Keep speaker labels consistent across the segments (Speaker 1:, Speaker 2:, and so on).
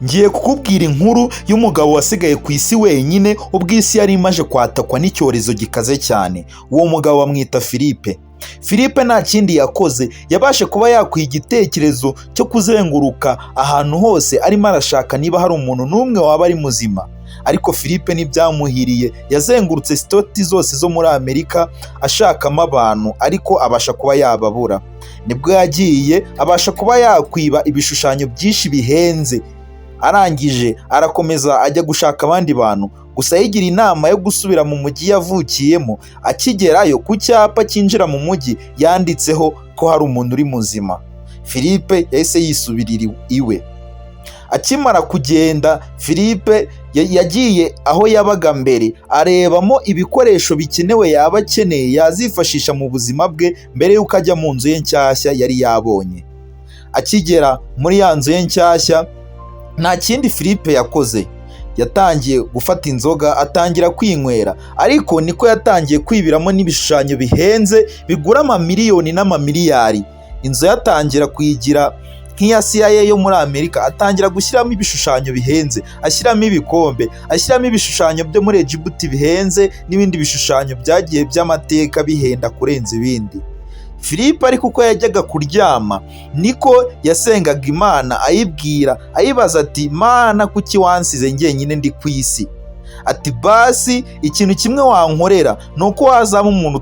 Speaker 1: Ngiye kukubwira inkuru y'umugabo wasigaye ku isi wenyine ubwo isi yari imaze kwatakwa n'icyorezo gikaze cyane. Uwo mugabo bamwita Philippe. Philippe nta kindi yakoze, yabashe kuba yakwiha igitekerezo cyo kuzenguruka ahantu hose arimo arashaka niba hari umuntu n'umwe waba ari muzima. Ariko Philippe ntibyamuhiriye, yazengurutse state zose zo muri Amerika ashakamo abantu, ariko abasha kuba yababura. Nibwo yagiye abasha kuba yakwiba ibishushanyo byinshi bihenze, arangije arakomeza ajya gushaka abandi bantu. Gusa yigira inama yo gusubira mu mujyi yavukiyemo. Akigerayo, ku cyapa cyinjira mu mujyi yanditseho ko hari umuntu uri muzima. Philippe yahise yisubirira iwe. Akimara kugenda, Philippe yagiye aho yabaga mbere, arebamo ibikoresho bikenewe yaba akeneye yazifashisha mu buzima bwe mbere y'uko ajya mu nzu ye nshyashya yari yabonye. Akigera muri ya nzu ye nshyashya, nta kindi Philippe yakoze, yatangiye gufata inzoga, atangira kwinywera. Ariko niko yatangiye kwibiramo n'ibishushanyo bihenze bigura amamiliyoni n'amamiliyari. Inzu yatangira kuyigira nk'iya CIA yo muri Amerika, atangira gushyiramo ibishushanyo bihenze, ashyiramo ibikombe, ashyiramo ibishushanyo byo muri Egibuti bihenze n'ibindi bishushanyo byagiye by'amateka bihenda kurenza ibindi. Philippe ariko uko yajyaga kuryama niko yasengaga Imana, ayibwira, ayibaza ati: "Mana, kuki wansize njyenyine ndi ku isi?" Ati: "Basi ikintu kimwe wankorera ni uko wazaba umuntu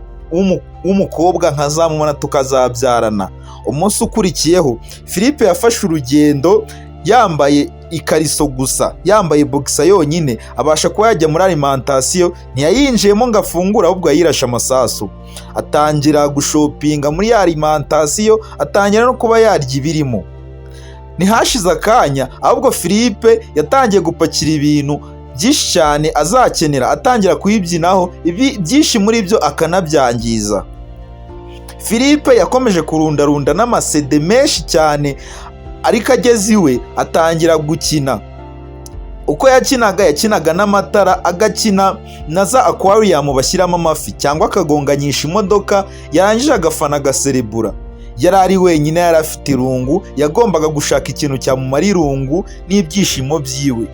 Speaker 1: w'umukobwa nkazamubona tukazabyarana." Umunsi ukurikiyeho, Philippe yafashe urugendo yambaye ikariso gusa, yambaye boxer yonyine, abasha kuba yajya muri alimentation. Ntiyayinjiyemo ngo afungure, ahubwo yayirashe amasasu, atangira gushopinga muri ya alimentation, atangira no kuba yarya ibirimo. Ntihashize akanya, ahubwo Philippe yatangiye gupakira ibintu byinshi cyane azakenera, atangira kuyibyinaho, byinshi muri byo akanabyangiza. Philippe yakomeje kurundarunda n'ama CD menshi cyane, ariko ageze iwe atangira gukina. Uko yakinaga, yakinaga n'amatara, agakina na za aquarium bashyiramo amafi, cyangwa akagonganyisha imodoka, yarangije agafana, agaserebura. Yari ari wenyine, yari afite irungu, yagombaga gushaka ikintu cyamumara irungu n'ibyishimo byiwe.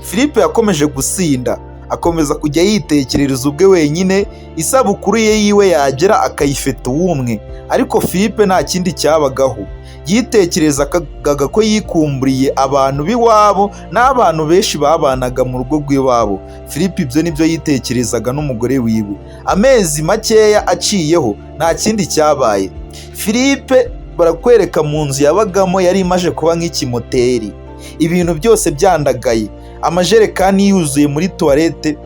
Speaker 1: Philippe yakomeje gusinda, akomeza kujya yitekerereza ubwe wenyine. Isabukuru ye yiwe yagera akayifeta uwumwe. Ariko Philippe nta kindi cyabagaho, yitekerezaga ko yikumburiye abantu b'iwabo n'abantu benshi babanaga mu rugo rw'iwabo. Philippe ibyo nibyo yitekerezaga n'umugore wiwe. Amezi makeya aciyeho, nta kindi cyabaye. Philippe barakwereka mu nzu yabagamo yari imaze kuba nk'ikimoteri, ibintu byose byandagaye, amajerekani yuzuye muri toilette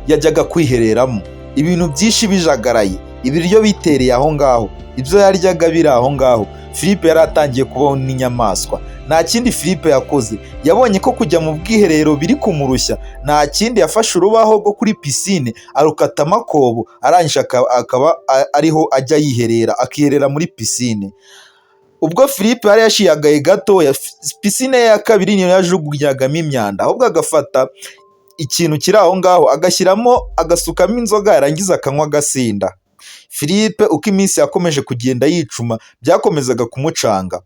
Speaker 1: yajyaga kwihereramo, ibintu byinshi bijagaraye, ibiryo bitereye aho ngaho, ibyo yaryaga biri aho ngaho. Philippe yari atangiye kubaho n'inyamaswa. Nta kindi Philippe yakoze, yabonye ko kujya mu bwiherero biri kumurushya. Nta kindi, yafashe urubaho rwo kuri piscine, arukatamo akobo, arangije akaba ariho ajya yiherera, akiherera muri piscine. Ubwo Philippe yari yashiyagaye gatoya, piscine ye ya kabiri niyo yajugunyagamo imyanda, ahubwo agafata ikintu kiri aho ngaho, agashyiramo, agasukamo inzoga, yarangiza akanywa, agasinda. Philippe uko iminsi yakomeje kugenda yicuma, byakomezaga kumucanga.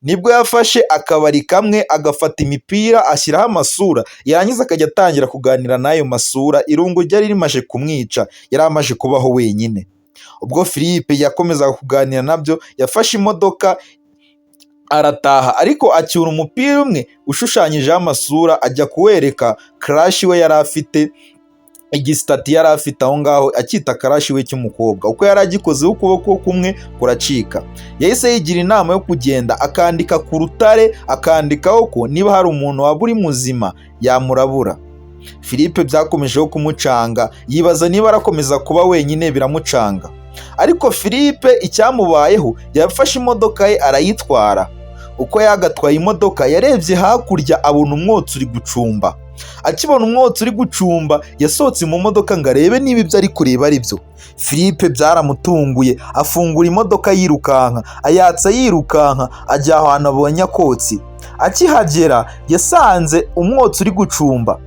Speaker 1: Nibwo yafashe akabari kamwe, agafata imipira, ashyiraho amasura, yarangiza akajya atangira kuganira n'ayo masura. Irungu ryari rimaze kumwica, yari amaze kubaho wenyine. Ubwo Philippe yakomezaga kuganira nabyo, yafashe imodoka arataha, ariko acyura umupira umwe ushushanyijeho amasura, ajya kuwereka crush we yari afite, igisitati yari afite aho ngaho akita crush we cy'umukobwa. Uko yari agikozeho ukuboko kumwe kuracika. Yahise yigira inama yo kugenda akandika ku rutare, akandikaho ko niba hari umuntu waba uri muzima yamurabura. Philippe byakomejeho kumucanga, yibaza niba arakomeza kuba wenyine, biramucanga. Ariko Philippe icyamubayeho, yafashe imodoka ye arayitwara. Uko yagatwaye imodoka, yarebye hakurya abona umwotsi uri gucumba. Akibona umwotsi uri gucumba, yasohotse mu modoka ngo arebe niba ibyo ari kureba ari byo. Philippe byaramutunguye, afungura imodoka yirukanka, ayatsa yirukanka, ajya ahantu abonye akotsi. Akihagera yasanze umwotsi uri gucumba.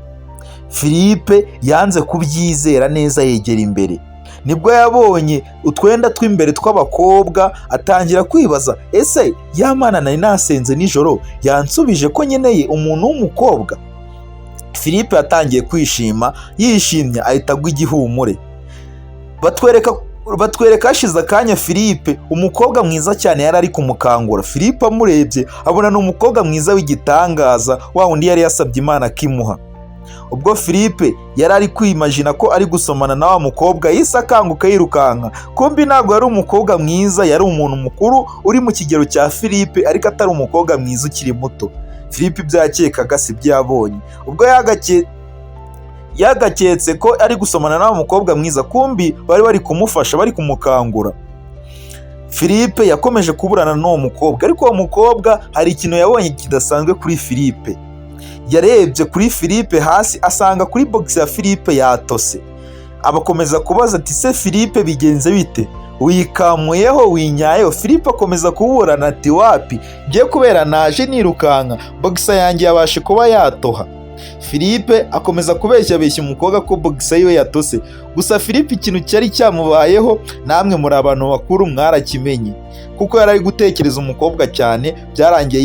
Speaker 1: Philippe yanze kubyizera neza, yegera imbere. Nibwo yabonye utwenda tw'imbere tw'abakobwa, atangira kwibaza: "Ese ya Mana nari nasenze nijoro yansubije ko nkeneye umuntu w'umukobwa?" Philippe yatangiye kwishima, yishimye ahita agwa igihumure. Batwereka hashize akanya Philippe, umukobwa mwiza cyane yari ari kumukangura. Philippe amurebye abona ni umukobwa mwiza w'igitangaza, wa wundi yari yasabye Imana akimuha. Ubwo Philippe yari ari kwimajina ko ari gusomana na wa mukobwa, yahise akanguka yirukanka. Kumbi ntabwo yari umukobwa mwiza, yari umuntu mukuru uri mu kigero cya Philippe, ariko atari umukobwa mwiza ukiri muto. Philippe ibyo yakekaga si byo yabonye. Ubwo yagaketse ko ari gusomana na wa mukobwa mwiza, kumbi bari bari kumufasha, bari kumukangura. Philippe yakomeje kuburana n'uwo mukobwa, ariko uwo mukobwa hari ikintu yabonye kidasanzwe kuri Philippe. Yarebye kuri Philippe hasi, asanga kuri boxer ya Philippe yatose. Abakomeza kubaza ati: "Se Philippe, bigenze bite? Wikamuyeho, winyayeho?" Philippe akomeza kuburana ati: "Wapi, ngiye kubera naje nirukanka, boxer yanjye yabashe kuba yatoha." Philippe akomeza kubeshya beshya umukobwa ko boxer yiwe yatose. Gusa Philippe ikintu cyari cyamubayeho, namwe muri abantu bakuru mwarakimenye, kuko yari ari gutekereza umukobwa cyane, byarangiye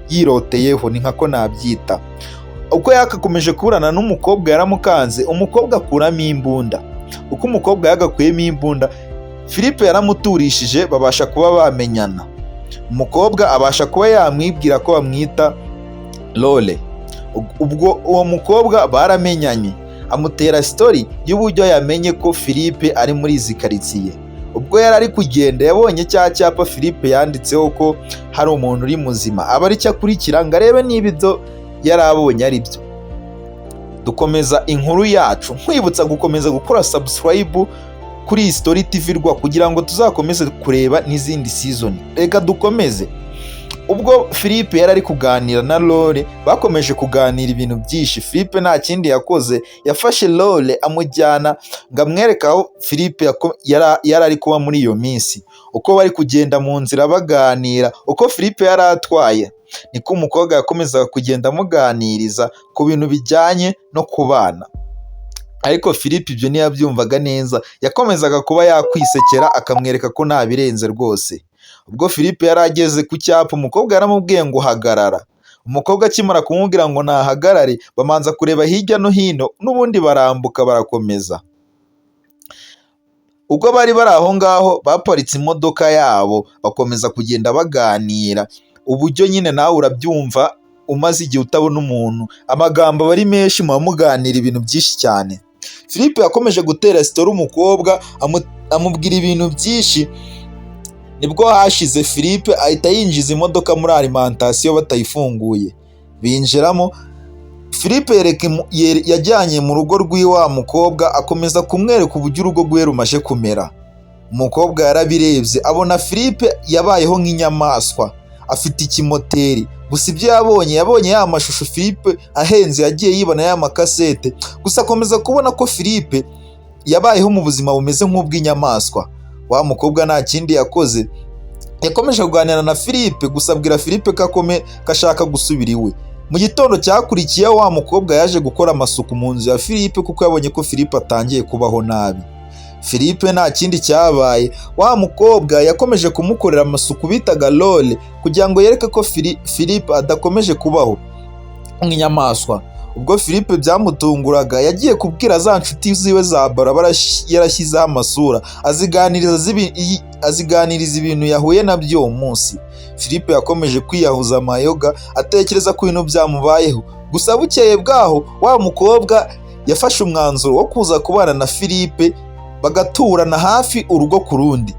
Speaker 1: yiroteyeho, ni nkako nabyita. Uko yakakomeje kuburana n'umukobwa, yaramukanze, umukobwa akuramo imbunda. Uko umukobwa yagakuyemo imbunda, Philippe yaramuturishije, babasha kuba bamenyana. Umukobwa abasha kuba yamwibwira ko bamwita Lole. Ubwo uwo mukobwa baramenyanye, amutera story y'uburyo yamenye ko Philippe ari muri izi karitsiye. Ubwo yari ari kugenda, yabonye cya cyapa Philippe yanditseho ko hari umuntu uri muzima, aba aricyo akurikira ngo arebe niba ibyo yari abonye ari byo. Dukomeza inkuru yacu, nkwibutsa gukomeza gukora subscribe kuri iyi Story TV rwa kugira ngo tuzakomeze kureba n'izindi season. Reka dukomeze. Ubwo Philippe yari ari kuganira na Lore, bakomeje kuganira ibintu byinshi. Philippe nta kindi yakoze, yafashe Lore amujyana ngo amwereke aho Philippe yari ari kuba muri iyo minsi. Uko bari kugenda mu nzira baganira, uko Philippe yari atwaye, niko umukobwa yakomezaga kugenda amuganiriza ku bintu bijyanye no kubana. Ariko Philippe ibyo ntiyabyumvaga neza, yakomezaga kuba yakwisekera, akamwereka ko nta birenze rwose. Ubwo Philippe yari ageze ku cyapa, umukobwa yaramubwiye ngo: "Hagarara." Umukobwa akimara kumubwira ngo nahagarare, bamanza kureba hirya no hino, n'ubundi barambuka barakomeza. Ubwo bari bari aho ngaho, baparitse imodoka yabo, bakomeza kugenda baganira. Uburyo nyine nawe urabyumva, umaze igihe utabona umuntu, amagambo aba ari menshi, muba muganira ibintu byinshi cyane. Philippe yakomeje gutera story umukobwa, amubwira ibintu byinshi. Nibwo hashize, Philippe ahita yinjiza imodoka muri alimentation batayifunguye, binjiramo. Philippe yajyanye mu rugo rw'iwa mukobwa, akomeza kumwereka uburyo urugo rwe rumaze kumera. Umukobwa yarabirebye, abona Philippe yabayeho nk'inyamaswa, afite ikimoteri. Gusa ibyo yabonye, yabonye ya mashusho Philippe ahenze yagiye yibona, ya makasete. Gusa akomeza kubona ko Philippe yabayeho mu buzima bumeze nk'ubw'inyamaswa. Wa mukobwa nta kindi yakoze, yakomeje kuganira na Philippe, gusa abwira Philippe ko ko ashaka gusubira iwe. Mu gitondo cyakurikiyeho, wa mukobwa yaje gukora amasuku mu nzu ya Philippe, kuko yabonye ko Philippe atangiye kubaho nabi. Philippe nta kindi cyabaye, wa mukobwa yakomeje kumukorera amasuku bitaga Lole, kugira ngo yereke ko Philippe adakomeje kubaho nk'inyamaswa. Ubwo Philippe byamutunguraga, yagiye kubwira za nshuti ziwe za baro aba yarashyizeho amasura, aziganiriza ibintu yahuye nabyo uwo munsi. Philippe yakomeje kwiyahuza amayoga, atekereza ku bintu byamubayeho. Gusa bukeye bwaho, wa mukobwa yafashe umwanzuro wo kuza kubana na Philippe, bagaturana hafi urugo ku rundi.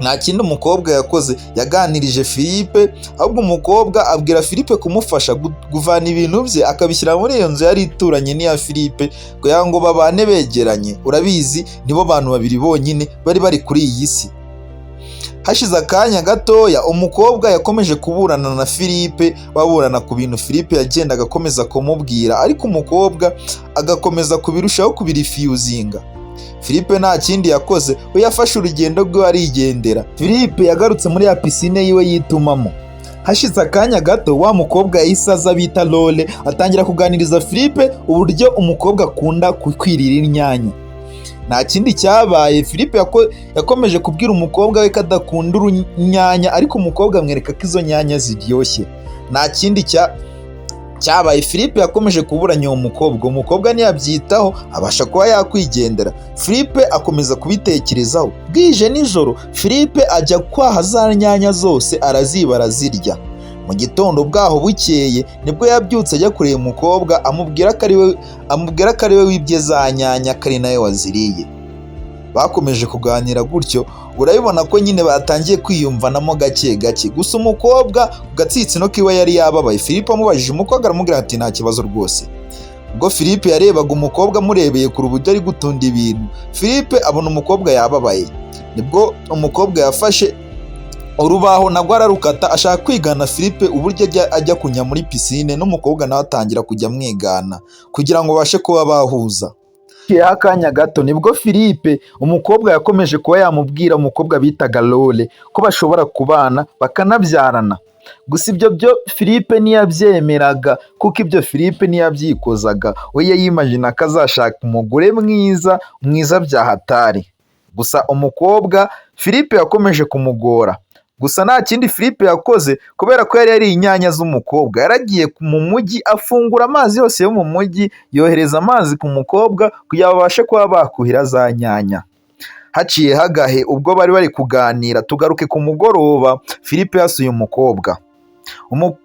Speaker 1: Nta kindi umukobwa yakoze, yaganirije Philippe, ahubwo umukobwa abwira Philippe kumufasha kuvana ibintu bye akabishyira muri iyo nzu yari ituranye n'iya Philippe, kugira ngo babane begeranye. Urabizi, nibo bantu babiri bonyine bari bari kuri iyi si. Hashize akanya gatoya, umukobwa yakomeje kuburana na Philippe, baburana ku bintu Philippe yagendaga akomeza kumubwira, ariko umukobwa agakomeza kubirushaho kubirifuzinga. Philippe nta kindi yakoze, we yafashe urugendo rwe arigendera. Philippe yagarutse muri ya pisine yiwe yitumamo. Hashize akanya gato, wa mukobwa yahise aza bita Lole, atangira kuganiriza Philippe uburyo umukobwa akunda kwirira inyanya. Nta kindi cyabaye, Philippe yakomeje kubwira umukobwa we ko adakunda urunyanya, ariko umukobwa amwereka ko izo nyanya ziryoshye. Nta kindi cyabaye, Philippe yakomeje kuburanya uwo mukobwa, umukobwa ntiyabyitaho, abasha kuba yakwigendera. Philippe akomeza kubitekerezaho. Bwije nijoro, Philippe ajya kwaha za nyanya zose, araziba, arazirya. Mu gitondo bwaho bukeye nibwo yabyutse ajya kureba umukobwa, amubwira ko ari we wibye za nyanya, ko ari nawe waziriye. Bakomeje kuganira gutyo, urabibona ko nyine batangiye kwiyumvanamo gake gake. Gusa umukobwa ku gatsitsino kiwe yari yababaye. Philippe amubajije, umukobwa aramubwira ati: "Nta kibazo rwose." Ubwo Philippe yarebaga umukobwa amurebeye kure uburyo ari gutunda ibintu, Philippe abona umukobwa yababaye. Nibwo umukobwa yafashe urubaho nabwo ararukata, ashaka kwigana Philippe uburyo ajya kunya muri pisine, n'umukobwa nawe atangira kujya amwigana kugira ngo babashe kuba bahuza. Haciyeho akanya gato nibwo Philippe, umukobwa yakomeje kuba yamubwira, umukobwa bitaga Lole, ko bashobora kubana bakanabyarana. Gusa ibyo byo Philippe ntiyabyemeraga, kuko ibyo Philippe ntiyabyikozaga. We yimagina ko azashaka umugore mwiza mwiza bya hatari. Gusa umukobwa Philippe yakomeje kumugora. Gusa nta kindi Philippe yakoze, kubera ko yari yariye inyanya z'umukobwa, yaragiye mu mujyi, afungura amazi yose yo mu mujyi, yohereza amazi ku mukobwa kugira ngo babashe kuba bakuhira za nyanya. Haciyeho agahe, ubwo bari bari kuganira, tugaruke ku mugoroba, Philippe yasuye umukobwa.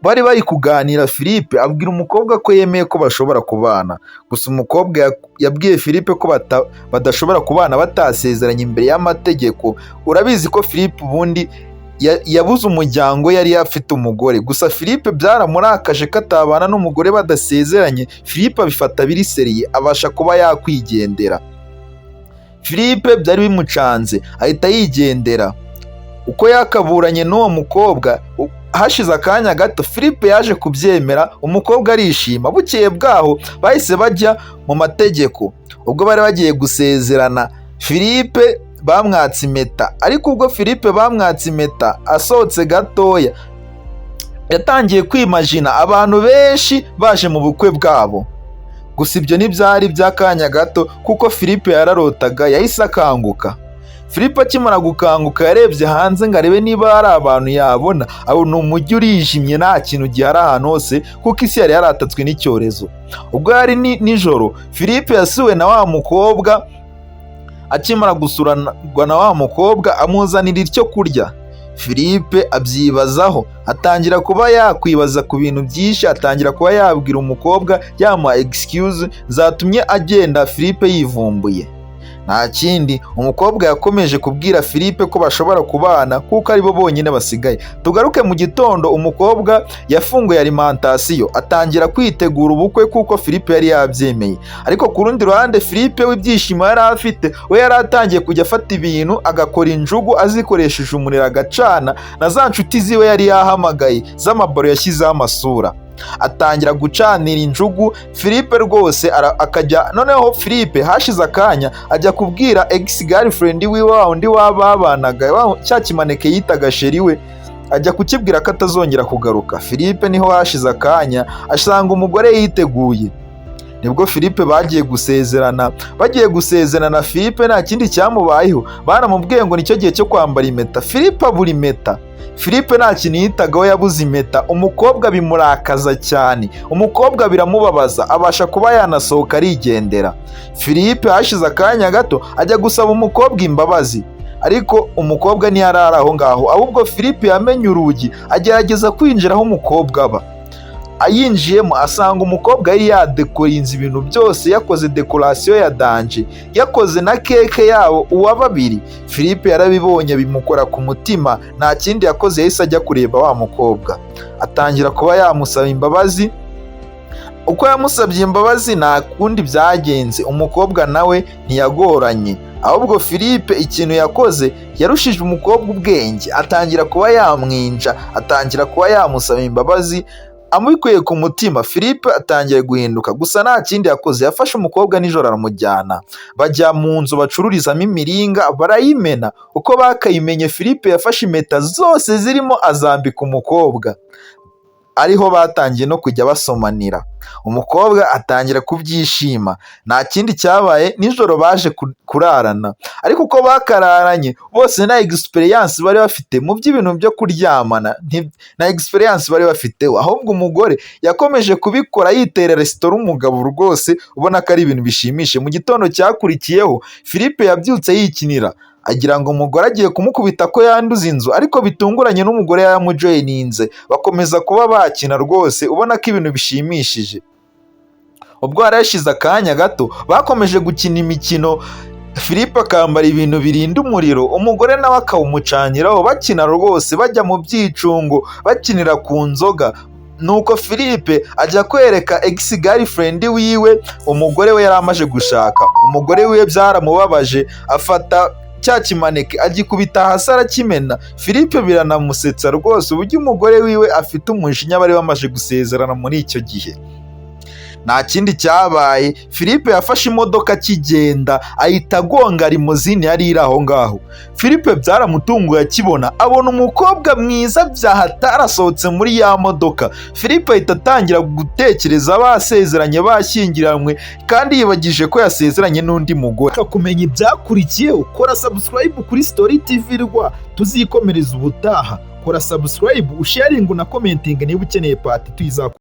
Speaker 1: Bari bari kuganira, Philippe abwira umukobwa ko yemeye ko bashobora kubana. Gusa umukobwa yabwiye Philippe ko badashobora kubana batasezeranye imbere y'amategeko. Urabizi ko Philippe ubundi yabuze umuryango, yari afite umugore. Gusa Philippe byaramurakaje ko atabana n'umugore badasezeranye. Philippe abifata biri sérieux, abasha kuba yakwigendera. Philippe byari bimucanze, ahita yigendera. Uko yakaburanye n'uwo mukobwa, hashize akanya gato Philippe yaje kubyemera, umukobwa arishima. Bukeye bwaho bahise bajya mu mategeko. Ubwo bari bagiye gusezerana, Philippe bamwatse impeta. Ariko ubwo Philippe bamwatse impeta, asohotse gatoya yatangiye kwimagina abantu benshi baje mu bukwe bwabo. Gusa ibyo ntibyari by'akanya gato, kuko Philippe yararotaga, yahise akanguka. Philippe akimara gukanguka yarebye hanze ngo arebe niba hari abantu yabona, abona umujyi urijimye, nta kintu gihari ahantu hose, kuko isi yari yaratatswe n'icyorezo. Ubwo yari nijoro, Philippe yasuwe na wa mukobwa. Akimara gusurwa na wa mukobwa, amuzanira icyo kurya. Philippe abyibazaho, atangira kuba yakwibaza ku bintu byinshi, atangira kuba yabwira umukobwa, yamuha excuse zatumye agenda. Philippe yivumbuye. Nta kindi, umukobwa yakomeje kubwira Philippe ko bashobora kubana kuko aribo bonyine basigaye. Tugaruke mu gitondo, umukobwa yafunguye alimentation, atangira kwitegura ubukwe kuko Philippe yari yabyemeye. Ariko ku rundi ruhande, Philippe w'ibyishimo yari afite, we yari atangiye kujya afata ibintu agakora injugu azikoresheje umuriro, agacana na za nshuti ziwe yari yahamagaye z'amabaro yashyizeho amasura, atangira gucanira injugu. Philippe rwose akajya, noneho Philippe hashize akanya ajya kubwira ex girlfriend wiwe, wa wundi wababanaga, cya kimaneke yitaga chéri we, ajya kukibwira ko atazongera kugaruka. Philippe niho hashize akanya asanga umugore yiteguye. Nibwo Philippe bagiye gusezerana. Bagiye gusezerana, Philippe nta kindi cyamubayeho, baramubwiye ngo nicyo gihe cyo kwambara impeta, Philippe abura impeta. Philippe nta kintu yitagaho, yabuze impeta. Umukobwa bimurakaza cyane, umukobwa biramubabaza, abasha kuba yanasohoka arigendera. Philippe hashize akanya gato ajya gusaba umukobwa imbabazi, ariko umukobwa ntiyarara aho ngaho. Ahubwo Philippe yamenye urugi, agerageza kwinjira aho umukobwa aba. Ayinjiyemo asanga umukobwa yari yadekorinze ibintu byose, yakoze décoration ya danger, yakoze na cake yabo uwa babiri. Philippe yarabibonye, bimukora ku mutima. Nta kindi yakoze, yahise ajya kureba wa mukobwa, atangira kuba yamusaba imbabazi. Uko yamusabye imbabazi, nta kundi byagenze, umukobwa nawe ntiyagoranye. Ahubwo Philippe ikintu yakoze, yarushije umukobwa ubwenge, atangira kuba yamwinja, atangira kuba yamusaba imbabazi amubikuye ku mutima. Philippe atangiye guhinduka. Gusa nta kindi yakoze, yafashe umukobwa nijoro aramujyana, bajya mu nzu bacururizamo imiringa, barayimena. Uko bakayimenye, Philippe yafashe impeta zose zirimo azambika umukobwa. Ariho batangiye no kujya basomanira, umukobwa atangira kubyishima. Nta kindi cyabaye, nijoro baje kurarana, ariko uko bakararanye bose nta experience bari bafite mu by'ibintu byo kuryamana, nta experience bari bafiteho. Ahubwo umugore yakomeje kubikora yitera resitora umugabo rwose, ubona ko ari ibintu bishimishije. Mu gitondo cyakurikiyeho, Philippe yabyutse yikinira, agira ngo umugore agiye kumukubita ko yanduza inzu, ariko bitunguranye n'umugore yaramujoyininze, bakomeza kuba bakina rwose, ubona ko ibintu bishimishije. Ubwo hari hashize akanya gato, bakomeje gukina imikino, Philippe akambara ibintu birinda umuriro, umugore nawe akawumucaniraho, bakina rwose, bajya mu byicungo, bakinira ku nzoga. Nuko Philippe ajya kwereka ex girlfriend wiwe umugore we yari amaze gushaka. Umugore wiwe byaramubabaje, afata cya kimaneke agikubita hasi arakimena. Philippe biranamusetsa rwose uburyo umugore wiwe afite umujinya, bari bamaze gusezerana muri icyo gihe. Nta kindi cyabaye, Philippe yafashe imodoka akigenda ahita agonga limousine yari iri aho ngaho. Philippe byaramutunguye akibona, abona umukobwa mwiza byahatarasohotse muri ya modoka. Philippe ahita atangira gutekereza basezeranye, bashyingiranywe, kandi yibagije ko yasezeranye n'undi mugore. Kumenya ibyakurikiye, ukora subscribe kuri Story TV Rwa, tuzikomereza ubutaha. Kora subscribe, usharinge na commenting niba ukeneye part 2 izakora.